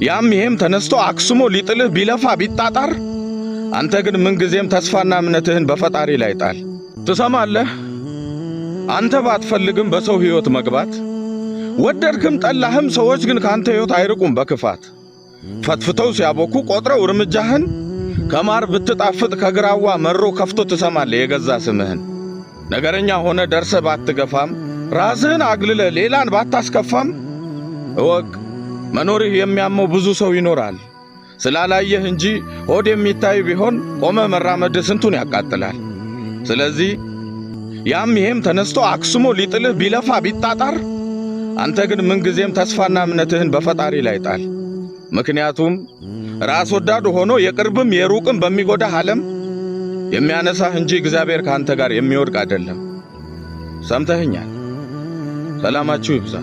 ያም ይሄም ተነስቶ አክስሞ ሊጥልህ ቢለፋ ቢጣጣር፣ አንተ ግን ምንጊዜም ተስፋና እምነትህን በፈጣሪ ላይ ጣል። ትሰማለህ? አንተ ባትፈልግም በሰው ሕይወት መግባት፣ ወደድክም ጠላህም፣ ሰዎች ግን ካንተ ሕይወት አይርቁም በክፋት። ፈትፍተው ሲያቦኩ ቆጥረው እርምጃህን፣ ከማር ብትጣፍጥ ከግራዋ መሮ ከፍቶ ትሰማለህ የገዛ ስምህን። ነገረኛ ሆነ ደርሰህ ባትገፋም፣ ራስህን አግልለህ ሌላን ባታስከፋም፣ እወቅ መኖርህ የሚያመው ብዙ ሰው ይኖራል። ስላላየህ እንጂ ሆድ የሚታይ ቢሆን ቆመ መራመድ ስንቱን ያቃጥላል። ስለዚህ ያም ይሄም ተነስቶ አክስሞ ሊጥልህ ቢለፋ ቢጣጣር፣ አንተ ግን ምንጊዜም ተስፋና እምነትህን በፈጣሪ ላይ ጣል። ምክንያቱም ራስ ወዳድ ሆኖ የቅርብም የሩቅም በሚጎዳህ ዓለም የሚያነሳህ እንጂ እግዚአብሔር ከአንተ ጋር የሚወድቅ አይደለም። ሰምተኸኛል? ሰላማችሁ ይብዛ።